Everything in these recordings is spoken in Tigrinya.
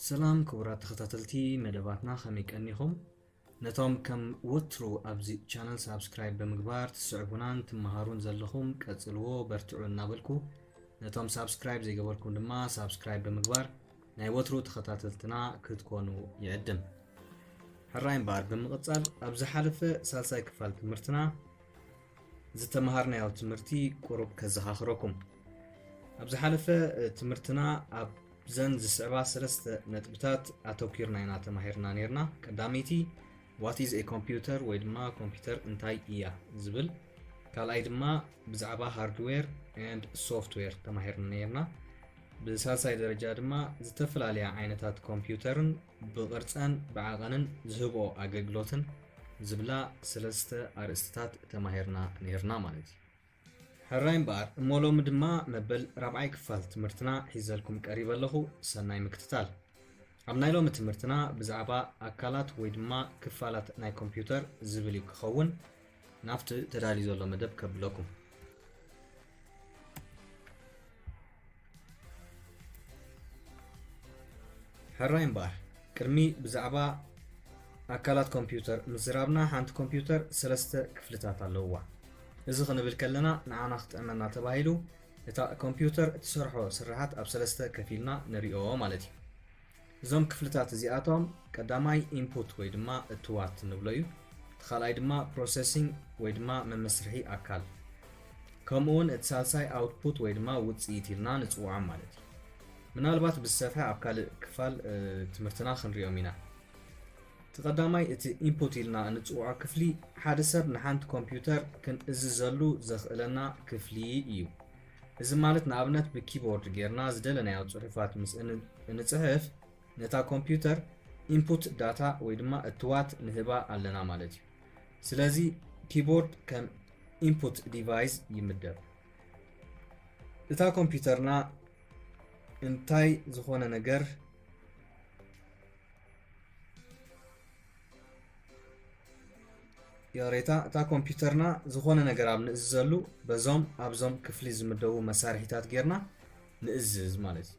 ሰላም ክቡራት ተኸታተልቲ መደባትና፣ ከመይ ቀኒኹም? ነቶም ከም ወትሩ ኣብዚ ቻነል ሳብስክራይብ ብምግባር ትስዕቡናን ትመሃሩን ዘለኹም፣ ቀጽልዎ፣ በርትዑ እናበልኩ፣ ነቶም ሳብስክራይብ ዘይገበርኩም ድማ ሳብስክራይብ ብምግባር ናይ ወትሩ ተኸታተልትና ክትኮኑ ይዕድም። ሕራይ እምበኣር፣ ብምቕጻል ኣብ ዝሓለፈ ሳልሳይ ክፋል ትምህርትና ዝተመሃርናዮ ትምህርቲ ቁሩብ ከዘኻኽረኩም። ኣብ ዝሓለፈ ትምህርትና ኣብዘን ዝስዕባ ሰለስተ ነጥብታት ኣተኲርና ኢና ተማሂርና ነይርና። ቀዳመይቲ፣ what is a computer ወይ ድማ ኮምፒውተር እንታይ እያ ዝብል፣ ካልኣይ ድማ ብዛዕባ ሃርድዌር and ሶፍትዌር ተማሂርና ነይርና። ብሳልሳይ ደረጃ ድማ ዝተፈላለያ ዓይነታት ኮምፒውተርን ብቕርጸን ብዓቐንን ዝህብኦ ኣገልግሎትን ዝብላ ሰለስተ ኣርእስትታት ተማሂርና ነይርና ማለት እዩ። ሕራይ እምበኣር፣ እሞ ሎሚ ድማ መበል ራብዓይ ክፋል ትምህርትና ሒዘልኩም ቀሪበ ኣለኹ። ሰናይ ምክትታል። ኣብ ናይ ሎሚ ትምህርትና ብዛዕባ ኣካላት ወይ ድማ ክፋላት ናይ ኮምፒውተር ዝብል እዩ ክኸውን። ናብቲ ተዳልዩ ዘሎ መደብ ከብለኩም። ሕራይ እምበኣር፣ ቅድሚ ብዛዕባ ኣካላት ኮምፒውተር ምዝራብና፣ ሓንቲ ኮምፒውተር ሰለስተ ክፍልታት ኣለውዋ። እዚ ክንብል ከለና ንዓና ክጥዕመና ተባሂሉ እታ ኮምፒውተር እትሰርሖ ስራሓት ኣብ ሰለስተ ከፊልና ንሪኦ ማለት እዩ። እዞም ክፍልታት እዚኣቶም ቀዳማይ ኢንፑት ወይ ድማ እትዋት ንብሎ እዩ። እቲ ካልኣይ ድማ ፕሮሰሲንግ ወይ ድማ መመስርሒ ኣካል፣ ከምኡ እውን እቲ ሳልሳይ ኣውትፑት ወይ ድማ ውፅኢት ኢልና ንፅውዖም ማለት እዩ። ምናልባት ብዝሰፍሐ ኣብ ካልእ ክፋል እ፣ ትምህርትና ክንሪኦም ኢና። እቲ ቀዳማይ፣ እቲ ኢንፑት ኢልና እንፅውዖ ክፍሊ፣ ሓደ ሰብ ንሓንቲ ኮምፒውተር ክንእዝዘሉ ዘኽእለና ክፍሊ እዩ። እዚ ማለት ንኣብነት ብኪቦርድ ጌርና ዝደለናዮ ፅሑፋት ምስ እን- እንፅሕፍ፣ ነታ ኮምፒውተር ኢንፑት ዳታ ወይ ድማ እትዋት ንህባ ኣለና ማለት እዩ። ስለዚ ኪቦርድ ከም ኢንፑት ዲቫይስ ይምደብ። እታ ኮምፒውተርና እንታይ ዝኾነ ነገር፣ ይቕሬታ፣ እታ ኮምፒውተርና ዝኾነ ነገር ኣብ ንእዝዘሉ በዞም ኣብዞም ክፍሊ ዝምደቡ መሳርሒታት ጌርና ንእዝዝ ማለት እዩ።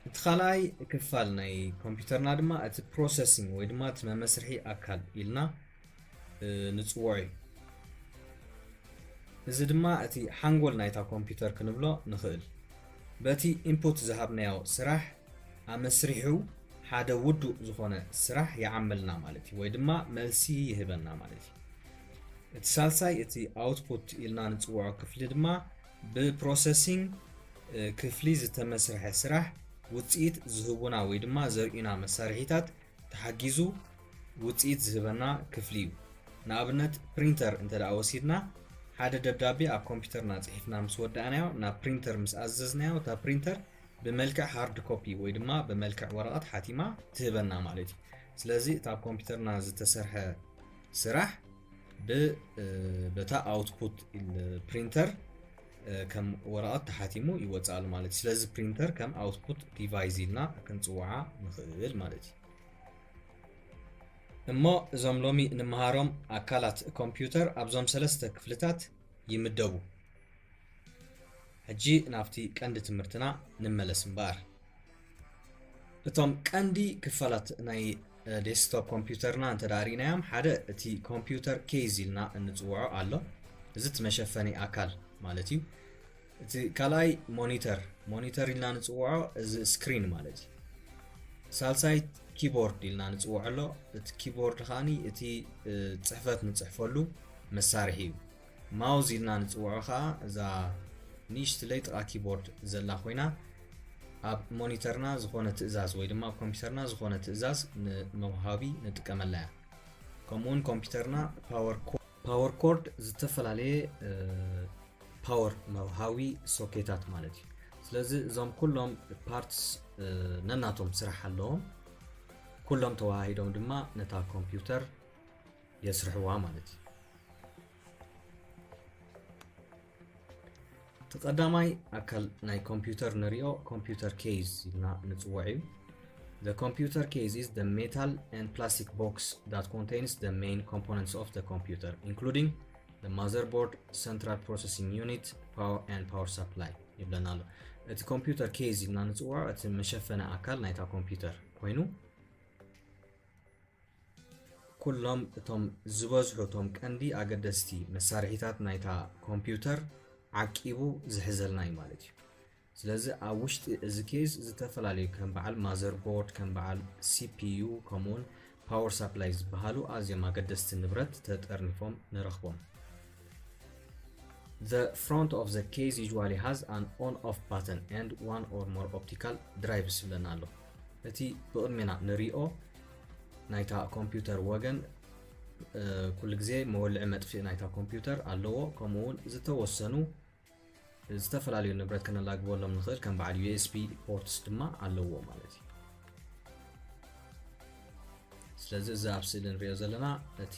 እቲ ካልኣይ ክፋል ናይ ኮምፒውተርና ድማ እቲ ፕሮሰሲንግ ወይ ድማ እቲ መመስርሒ ኣካል ኢልና እ፣ ንጽውዖ እዩ። እዚ ድማ እቲ ሓንጎል ናይታ ኮምፒውተር ክንብሎ ንኽእል። በቲ ኢንፑት ዝሃብናዮ ስራሕ ኣመስሪሑ ሓደ ውዱእ ዝኾነ ስራሕ ይዓመልና ማለት እዩ፣ ወይ ድማ መልሲ ይህበና ማለት እዩ። እቲ ሳልሳይ፣ እቲ ኣውትፑት ኢልና ንጽውዖ ክፍሊ ድማ ብፕሮሰሲንግ እ፣ ክፍሊ ዝተመስርሐ ስራሕ ውጽኢት ዝህቡና ወይ ድማ ዘርእዩና መሳርሒታት ተሓጊዙ ውጽኢት ዝህበና ክፍሊ እዩ። ንኣብነት ፕሪንተር እንተ ደኣ ወሲድና፣ ሓደ ደብዳቤ ኣብ ኮምፒውተርና ጽሒፍና ምስ ወዳእናዮ፣ ናብ ፕሪንተር ምስ ኣዘዝናዮ፣ እታ ፕሪንተር ብመልክዕ ሃርድ ኮፒ ወይ ድማ ብመልክዕ ወረቐት ሓቲማ ትህበና ማለት እዩ። ስለዚ እታ ኣብ ኮምፒውተርና ዝተሰርሐ ስራሕ ብ-፣ እ፣ በታ ኣውትፑት ኢል-፣ ፕሪንተር፣ እ፣ ከም ወረቐት ተሓቲሙ ይወጽኣሉ ማለት እዩ። ስለዚ ፕሪንተር ከም ኣውትፑት ዲቫይስ ኢልና ክንጽውዓ ንኽእል ማለት እዩ። እሞ እዞም ሎሚ እንመሃሮም ኣካላት ኮምፒውተር ኣብዞም ሰለስተ ክፍልታት ይምደቡ። ሕጂ ናብቲ ቀንዲ ትምህርትና ንመለስ እምበኣር። እቶም ቀንዲ ክፋላት ናይ፣ እ፣ ዴስክቶፕ ኮምፒውተርና እንተ ደኣ ርኢናዮም፣ ሓደ እቲ ኮምፒውተር ኬዝ ኢልና እንጽውዖ ኣሎ። እዚ እቲ መሸፈኒ ኣካል ማለት እዩ። እቲ ካልኣይ ሞኒተር፣ ሞኒተር ኢልና ንጽውዖ እዚ ስክሪን ማለት እዩ። ሳልሳይ ኪቦርድ ኢልና ንጽውዖ ኣሎ። እቲ ኪቦርድ ከኣኒ እቲ፣ እ፣ ጽሕፈት ንጽሕፈሉ መሳርሒ እዩ። ማውዝ ኢልና ንጽውዖ ከኣ እዛ ንእሽትለይ ጥቓ ኪቦርድ ዘላ ኮይና፣ ኣብ ሞኒተርና ዝኾነ ትእዛዝ ወይ ድማ ኣብ ኮምፒውተርና ዝኾነ ትእዛዝ ንመውሃቢ ንጥቀመላ እያ። ከምኡውን ኮምፒውተርና ፓወር ኮ-፣ ፓወር ኮርድ ዝተፈላለየ፣ እ፣ ፓወር መውሃቢ ሶኬታት ማለት እዩ። ስለዚ እዞም ኩሎም ፓርትስ፣ እ፣ ነናቶም ስራሕ ኣለዎም። ኩሎም ተወሃሂዶም ድማ ነታ ኮምፒውተር የስርሕዋ ማለት እዩ። እቲ ቀዳማይ ኣካል ናይ ኮምፒውተር ንሪኦ ኮምፒውተር ኬዝ ኢልና ንጽውዕ እዩ። The computer case is the metal and plastic box that contains the main components of the computer, including the motherboard, central processing unit, power and power supply ይብለና ኣሎ። እቲ ኮምፒውተር ኬዝ ኢልና ንፅውዖ እቲ መሸፈኒ ኣካል ናይታ ኮምፒውተር ኮይኑ ኩሎም እቶም ዝበዝሑ እቶም ቀንዲ ኣገደስቲ መሳርሒታት ናይታ ኮምፒውተር ዓቂቡ ዝሕዘልና እዩ ማለት እዩ። ስለዚ ኣብ ውሽጢ እዚ ኬዝ ዝተፈላለዩ ከም በዓል ማዘርቦርድ፣ ከም በዓል ሲፒዩ ከምኡውን ፓወር ሳፕላይ ዝበሃሉ ኣዝዮም ኣገደስቲ ንብረት ተጠርኒፎም ንረኽቦም። The front of the case usually has an on-off button and one or more optical drives ይብለና ኣሎ። እቲ ብቕድሜና ንሪኦ ናይታ ኮምፒውተር ወገን ኩሉ ግዜ መወልዒ መጥፍኢ ናይታ ኮምፒውተር ኣለዎ። ከምኡ እውን ዝተወሰኑ ዝተፈላለዩ ንብረት ከነላግበሎም ንኽእል ከም በዓል ዩ ኤስ ቢ ፖርትስ ድማ ኣለዎ ማለት እዩ። ስለዚ እዚ ኣብ ስእሊ ንሪኦ ዘለና እቲ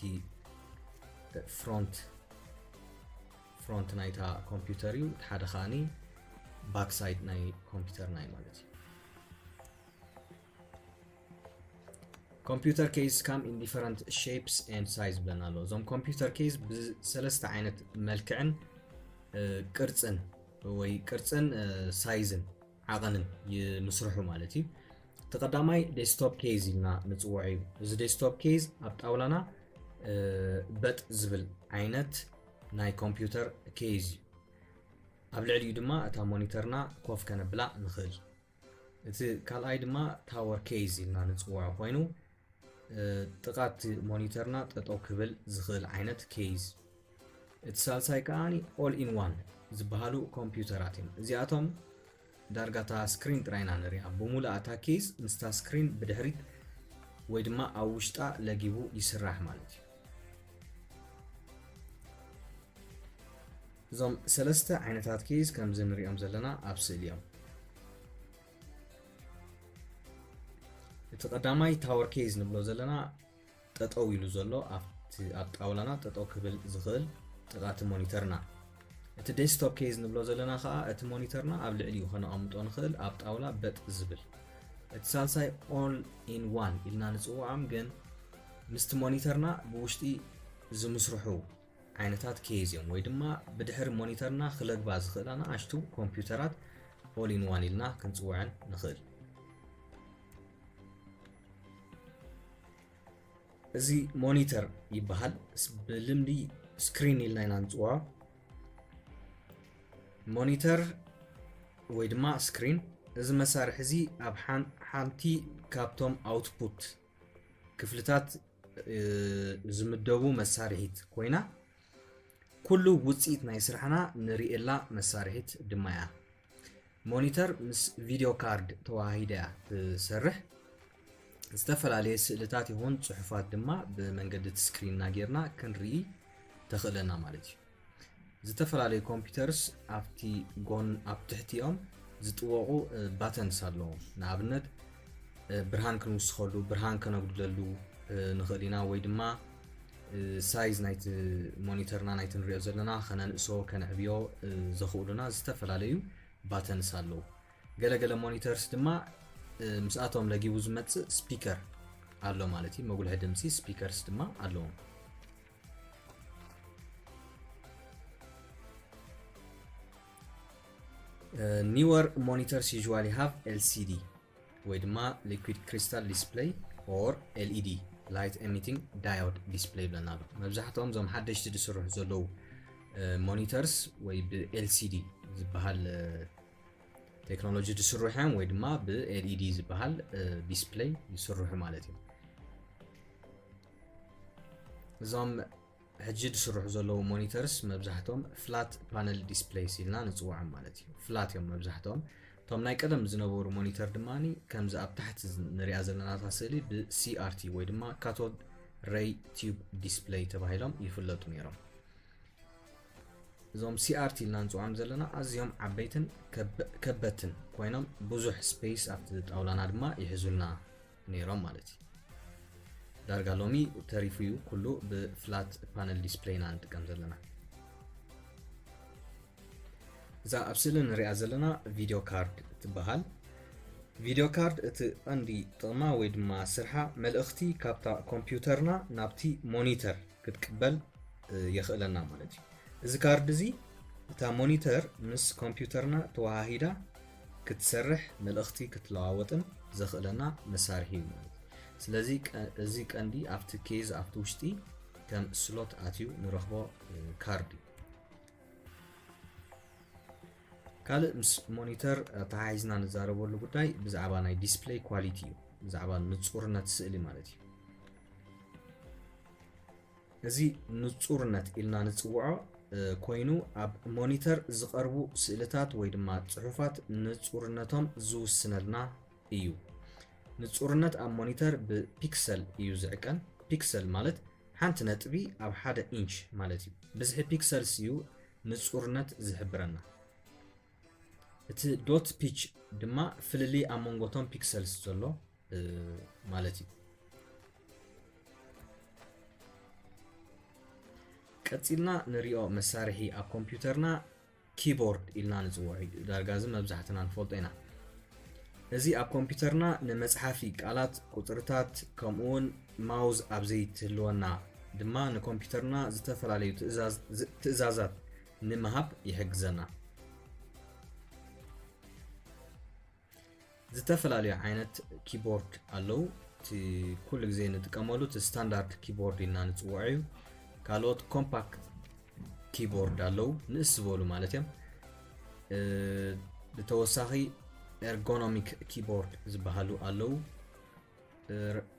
ፍሮንት ፍሮንት ናይታ ኮምፒውተር እዩ። እቲ ሓደ ከዓኒ ባክ ሳይድ ናይ ኮምፒውተርና እዩ ማለት እዩ። Computer case come in different shapes and size ብለና ኣሎ። እዞም ኮምፒውተር ኬዝ ብሰለስተ ዓይነት መልክዕን ቅርፅን ወይ ቅርፅን ሳይዝን ዓቐንን ይምስርሑ ማለት እዩ። እቲ ቀዳማይ ዴስክቶፕ ኬዝ ኢልና ንፅውዖ እዩ። እዚ ዴስክቶፕ ኬዝ ኣብ ጣውላና በጥ ዝብል ዓይነት ናይ ኮምፒውተር ኬዝ እዩ። ኣብ ልዕሊኡ ድማ እታ ሞኒተርና ኮፍ ከነብላ ንኽእል። እቲ ካልኣይ ድማ ታወር ኬዝ ኢልና ንፅውዖ ኮይኑ ጥቓ እቲ ሞኒተርና ጠጠው ክብል ዝኽእል ዓይነት ኬዝ። እቲ ሳልሳይ ከዓ ኦል ኢን ዋን ዝበሃሉ ኮምፒውተራት እዮም። እዚኣቶም ዳርጋ እታ ስክሪን ጥራይ ኢና ንሪኣ። ብሙሉኣ እታ ኬዝ ምስታ ስክሪን ብድሕሪት ወይ ድማ ኣብ ውሽጣ ለጊቡ ይስራሕ ማለት እዩ። እዞም ሰለስተ ዓይነታት ኬዝ ከምዚ ንሪኦም ዘለና ኣብ ስእሊ እዮም። እቲ ቀዳማይ ታወር ኬዝ ንብሎ ዘለና ጠጠው ኢሉ ዘሎ ኣብቲ ኣብ ጣውላና ጠጠው ክብል ዝኽእል ጥቓ እቲ ሞኒተርና። እቲ ዴስክቶፕ ኬዝ ንብሎ ዘለና ከዓ እቲ ሞኒተርና ኣብ ልዕሊኡ ከነቐምጦ ንኽእል ኣብ ጣውላ በጥ ዝብል። እቲ ሳልሳይ ኦል ኢን ዋን ኢልና ንፅውዖም ግን ምስቲ ሞኒተርና ብውሽጢ ዝምስርሑ ዓይነታት ኬዝ እዮም ወይ ድማ ብድሕሪ ሞኒተርና ክለግባ ዝኽእላ ንኣሽቱ ኮምፒውተራት ኦል ኢን ዋን ኢልና ክንፅውዐን ንኽእል። እዚ ሞኒተር ይበሃል። ብልምዲ ስክሪን ኢልና ኢና ንፅውዖ። ሞኒተር ወይ ድማ ስክሪን እዚ መሳርሒ እዚ ኣብ ሓንቲ ካብቶም ኣውትፑት ክፍልታት ዝምደቡ መሳርሒት ኮይና ኩሉ ውፅኢት ናይ ስራሕና ንርእየላ መሳርሒት ድማ እያ። ሞኒተር ምስ ቪድዮ ካርድ ተዋሃሂዳ እያ ትሰርሕ። ዝተፈላለየ ስእልታት ይኹን ፅሑፋት ድማ ብመንገዲ እቲ ስክሪንና ጌርና ክንርኢ ተኽእለና ማለት እዩ። ዝተፈላለዩ ኮምፒውተርስ ኣብቲ ጎን ኣብ ትሕቲኦም ዝጥወቑ ባተንስ ኣለዎም። ንኣብነት ብርሃን ክንውስኸሉ፣ ብርሃን ከነጉድለሉ ንኽእል ኢና፣ ወይ ድማ ሳይዝ ናይቲ ሞኒተርና ናይቲ ንሪኦ ዘለና ከነንእሶ ከነዕብዮ ዘኽእሉና ዝተፈላለዩ ባተንስ ኣለዉ። ገለገለ ሞኒተርስ ድማ ምስኣቶም ለጊቡ ዝመፅእ ስፒከር ኣሎ ማለት እዩ። መጉልሒ ድምፂ ስፒከርስ ድማ ኣለዎም። Newer monitors usually have L C D ወይ ድማ liquid crystal display or L E D, light emitting diode display ይብለና ኣሎ። መብዛሕትኦም እዞም ሓደሽቲ ዝስርሑ ዘለዉ ሞኒተርስ ወይ ብ L C D ዝበሃል ቴክኖሎጂ ዝስርሑ እዮም ወይ ድማ ብ L E D ዝበሃል ዲስፕሌይ ይስርሑ ማለት እዩ። እዞም ሕጂ ዝስርሑ ዘለዉ ሞኒተርስ መብዛሕትኦም ፍላት ፓነል ዲስፕሌይስ ኢልና ንፅውዖም ማለት እዩ። ፍላት እዮም መብዛሕትኦም። እቶም ናይ ቀደም ዝነበሩ ሞኒተር ድማ ከምዚ ኣብ ታሕቲ ንሪኣ ዘለና እታ ስእሊ ብ C R T ወይ ድማ ካቶድ ሬይ ቲዩብ ዲስፕሌይ ተባሂሎም ይፍለጡ ነይሮም። እዞም C R T ኢልና ንፅውዖም ዘለና ኣዝዮም ዓበይትን ከበድትን ኮይኖም ብዙሕ ስፔስ ኣብቲ ጣውላና ድማ ይሕዙልና ነይሮም ማለት እዩ። ዳርጋ ሎሚ ተሪፉ እዩ ኩሉ ብ ፍላት ፓነል ዲስፕሌይ ኢና ንጥቀም ዘለና። እዛ ኣብ ስእሊ ንሪኣ ዘለና ቪድዮ ካርድ ትበሃል። ቪድዮ ካርድ እቲ ቀንዲ ጥቕማ ወይ ድማ ስርሓ መልእኽቲ ካብታ ኮምፒውተርና ናብቲ ሞኒተር ክትቅበል የኽእለና ማለት እዩ። እዚ ካርድ እዚ እታ ሞኒተር ምስ ኮምፒውተርና ተወሃሂዳ ክትሰርሕ፣ መልእኽቲ ክትለዋወጥን ዘኽእለና መሳርሒ እዩ ማለት እዩ። ስለዚ ቀ- እዚ ቀንዲ ኣብቲ ኬዝ፣ ኣብቲ ውሽጢ ከም ስሎት ኣትዩ ንረኽቦ እ፣ ካርድ እዩ። ካልእ ምስ ሞኒተር ኣተሓሒዝና ንዛረበሉ ጉዳይ ብዛዕባ ናይ ዲስፕሌይ ኳሊቲ እዩ። ብዛዕባ ንጹርነት ስእሊ ማለት እዩ። እዚ ንጹርነት ኢልና ንጽውዖ እ፣ ኮይኑ ኣብ ሞኒተር ዝቐርቡ ስእልታት ወይ ድማ ጽሑፋት ንጹርነቶም ዝውስነልና እዩ። ንጹርነት ኣብ ሞኒተር ብፒክሰል እዩ ዝዕቀን። ፒክሰል ማለት ሓንቲ ነጥቢ ኣብ ሓደ ኢንች ማለት እዩ። ብዝሒ ፒክሰልስ እዩ ንጹርነት ዝሕብረና። እቲ ዶት ፒች ድማ ፍልልይ ኣብ መንጎቶም ፒክሰልስ ዘሎ እ፣ ማለት እዩ። ቀጺልና ንሪኦ መሳርሒ ኣብ ኮምፒውተርና ኪቦርድ ኢልና ንጽውዖ እዩ። ዳርጋ እዚ መብዛሕትና ንፈልጦ ኢና። እዚ ኣብ ኮምፒውተርና ንመጽሓፊ ቃላት፣ ቁጽርታት፣ ከምኡውን ማውዝ ኣብ ዘይትህልወና ድማ ንኮምፒውተርና ዝተፈላለዩ ትእዛዝ- ዝ- ትእዛዛት ንምሃብ ይሕግዘና። ዝተፈላለዩ ዓይነት ኪቦርድ ኣለዉ። እቲ ኩሉ ግዜ ንጥቀመሉ እቲ ስታንዳርድ ኪቦርድ ኢልና ንጽውዖ እዩ። ካልኦት ኮምፓክት ኪቦርድ ኣለዉ፣ ንእስ ዝበሉ ማለት እዮም። እ፣ ብተወሳኺ ኤርጎኖሚክ ኪቦርድ ዝበሃሉ ኣለዉ። እ፣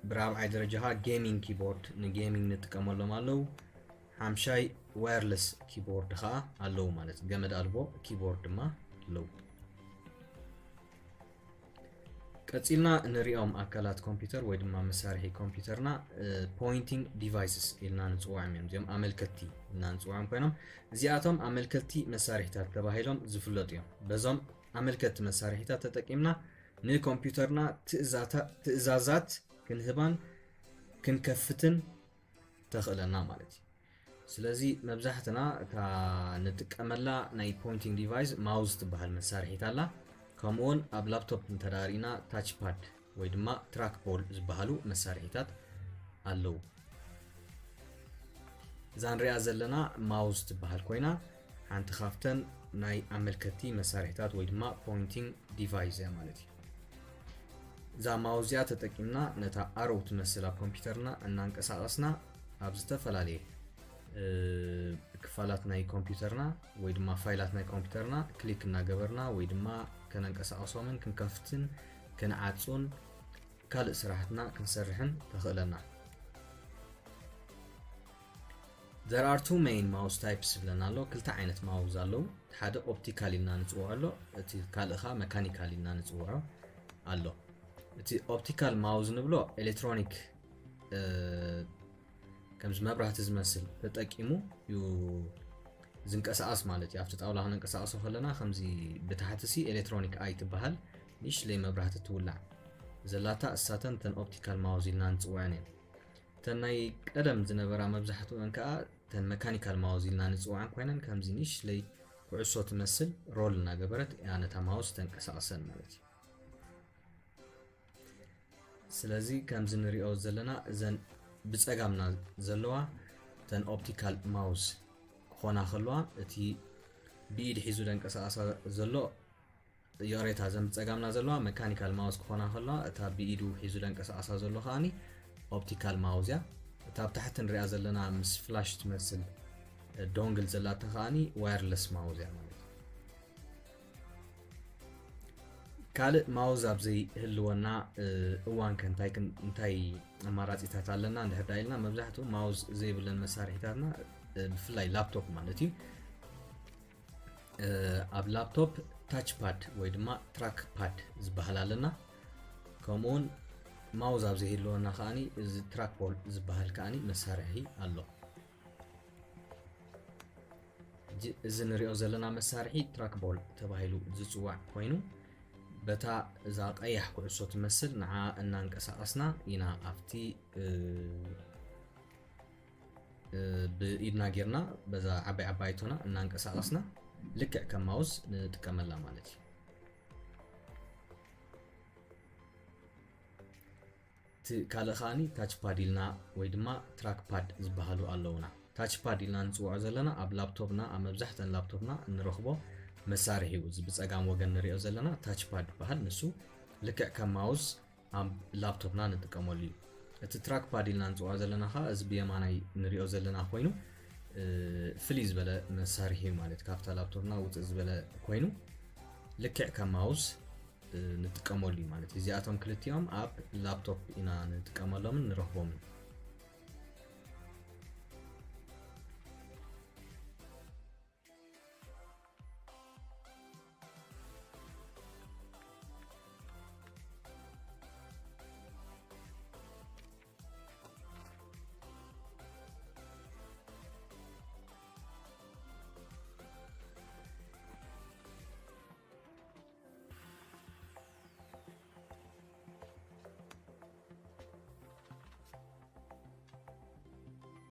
ብራብዓይ ደረጃ ጌሚንግ ኪቦርድ ንጌሚንግ ንጥቀመሎም ኣለዉ። ሓምሻይ ዋየርለስ ኪቦርድ ኸኣ ኣለዉ ማለት ገመድ ኣልቦ ኪቦርድ ድማ ኣለዉ። ቀጺልና ንሪኦም ኣካላት ኮምፒውተር ወይ ድማ መሳርሒ ኮምፒውተርና ፖይንቲንግ ዲቫይስስ ኢልና ንጽውዖም እዮም። እዚኦም ኣመልከቲ ኢልና ንጽውዖም ኮይኖም እዚኣቶም ኣመልከቲ መሳርሒታት ተባሂሎም ዝፍለጡ እዮም። በዞም ኣመልከቲ መሳርሒታት ተጠቂምና ንኮምፒውተርና ትእዛታ- ትእዛዛት ክንህባን ክንከፍትን ተኽእለና ማለት እዩ። ስለዚ መብዛሕትና እታ ንጥቀመላ ናይ ፖይንቲንግ ዲቫይስ ማውዝ ትበሃል መሳርሒት ኣላ። ከምኡውን ኣብ ላፕቶፕ እንተዳሪና ታች ፓድ ወይ ድማ ትራክ ቦል ዝበሃሉ መሳርሒታት ኣለዉ። እዛ ንሪኣ ዘለና ማውዝ ትበሃል ኮይና ሓንቲ ካብተን ናይ ኣመልከቲ መሳርሒታት ወይ ድማ ፖይንቲንግ ዲቫይስ እያ ማለት እዩ። እዛ ማውዝ እዚኣ ተጠቂምና ነታ ኣሮው ትመስል ኣብ ኮምፒውተርና እናንቀሳቐስና ኣብ ዝተፈላለየ እ፣ ክፋላት ናይ ኮምፒውተርና ወይ ድማ ፋይላት ናይ ኮምፒውተርና ክሊክ እናገበርና ወይ ድማ ከነንቀሳቐሶምን ክንከፍትን ክንዓጹን ካልእ ስራሕትና ክንሰርሕን ተኽእለና። There are two main mouse types ዝብለና ኣሎ። ክልተ ዓይነት ማውዝ ኣለዉ። ሓደ ኦፕቲካል ኢልና ንጽውዖ ኣሎ፣ እቲ ካልእ ኸኣ መካኒካል ኢልና ንጽውዖ ኣሎ። እቲ ኦፕቲካል ማውዝ ንብሎ ኤሌክትሮኒክ እ፣ ከምዚ መብራህቲ ዝመስል ተጠቂሙ እዩ ዝንቀሳቐስ ማለት እዩ። ኣብቲ ጣውላ ክነንቀሳቐሶ ከለና ከምዚ ብታሕቲ ሲ ኤሌክትሮኒክ ኣይ ትበሃል ንእሽለይ መብራህቲ ትውላዕ ዘላታ እሳተን እተን ኦፕቲካል ማውዝ ኢልና ንጽውዐን እየን። እተን ናይ ቀደም ዝነበራ መብዛሕትኡ እንከኣ እተን መካኒካል ማውዝ ኢልና ንጽውዐን ኮይነን ከምዚ ንእሽለይ ኩዕሶ ትመስል ሮል እናገበረት እያ ነታ ማውስ ተንቀሳቕሰን ማለት እዩ። ስለዚ ከምዚ ንሪኦ ዘለና እዘን ብጸጋምና ዘለዋ እተን ኦፕቲካል ማውስ ክኾና ከለዋ እቲ ብኢድ ሒዙ ደንቀሳቐሳ ዘሎ ይቕሬታ እዘን ብጸጋምና ዘለዋ መካኒካል ማውስ ክኾና ከለዋ እታ ብኢዱ ሒዙ ደንቀሳቐሳ ዘሎ ከኣኒ ኦፕቲካል ማውዝ እያ። እታ ኣብ ታሕቲ ንሪኣ ዘለና ምስ ፍላሽ ትመስል ዶንግል ዘላታ ከኣኒ ዋየርለስ ማውዝ እያ ማለት እዩ። ካልእ ማውዝ ኣብ ዘይህልወና እዋን ከ እንታይ ክን- እንታይ ኣማራፂታት ኣለና እንድሕር ዳ ኢልና መብዛሕትኡ ማውዝ ዘይብለን መሳርሒታትና ብፍላይ ላፕቶፕ ማለት እዩ። ኣብ ላፕቶፕ ታች ፓድ ወይ ድማ ትራክ ፓድ ዝበሃል ኣለና። ከምኡውን ማውዝ ኣብ ዘይህልወና ከኣኒ እዚ ትራክ ቦል ዝበሃል ከኣኒ መሳርሒ ኣሎ። እዚ ንሪኦ ዘለና መሳርሒ ትራክ ቦል ተባሂሉ ዝፅዋዕ ኮይኑ በታ እዛ ቀያሕ ኩዕሶ ትመስል ንዓ እናንቀሳቐስና ኢና ኣብቲ ብኢድና ጌርና በዛ ዓባይ ዓባይቶና እናንቀሳቐስና ልክዕ ከም ማውዝ ንጥቀመላ ማለት እዩ። እቲ ካልእ ከኣኒ ታች ፓድ ኢልና ወይ ድማ ትራክ ፓድ ዝበሃሉ ኣለውና። ታች ፓድ ኢልና ንፅውዖ ዘለና ኣብ ላፕቶፕና ኣብ መብዛሕተን ላፕቶፕና እንረኽቦ መሳርሒ እዩ። እዚ ብጸጋም ወገን ንሪኦ ዘለና ታች ፓድ ይበሃል። ንሱ ልክዕ ከም ማውስ ኣብ ላፕቶፕና ንጥቀመሉ እዩ። እቲ ትራክ ፓድ ኢልና ንፅውዖ ዘለና ከዓ እዚ ብየማናይ ንሪኦ ዘለና ኮይኑ ፍልይ ዝበለ መሳርሒ እዩ ማለት ካብታ ላፕቶፕና ውፅእ ዝበለ ኮይኑ ልክዕ ከም ማውስ ንጥቀመሉ እዩ ማለት እዚኣቶም ክልቲኦም ኣብ ላፕቶፕ ኢና ንጥቀመሎምን ንረኽቦምን።